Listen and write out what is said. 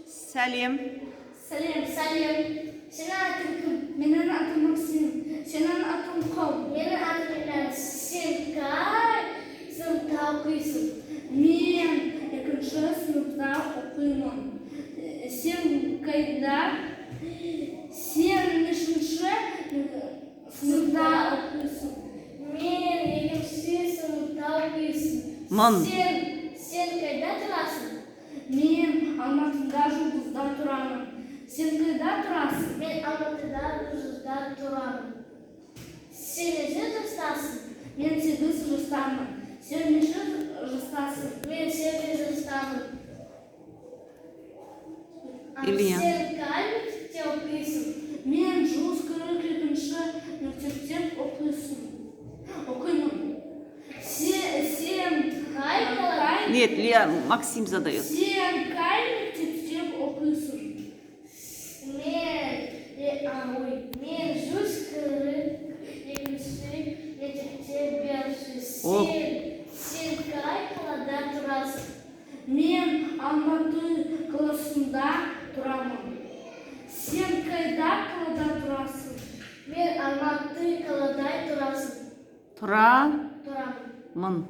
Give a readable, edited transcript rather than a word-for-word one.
Сәлем. Сәлем, сәлем. Сенің атың кім? Менің атым Максим. Сенің атың кім? Менің атым Ильяс. Сен қай сыныпта оқисың? Мен екінші сыныпта оқимын. Сен қайда? Сен нешінші сыныпта оқисың? Мен екінші сыныпта оқисың. Мын. Сен қайда тұрасың? Мен Алматыда, Жұлдызда тұрамын. Сен қайда тұрасың? Мен Алматыда, Жұлдызда тұрамын. Сен неше жастасың? Мен 8 жастамын. Сен неше жастасың? Мен 8 жастамын. А Илья. сен қай мектепте оқисың? Мен 142-ші мектепте оқисың. Оқимын. Сен қай қалада? Нет, Илья, Максим задает. Сен қай мектепте оқисың? Мен, ой, мен 142-ші мектепте берші. О. Сен қай қалада тұрасың? Мен Алматы қаласында тұрамын. Сен қайда қалада тұрасың? Мен Алматы қалада тұрасың. Тұрамын. Тұрамын.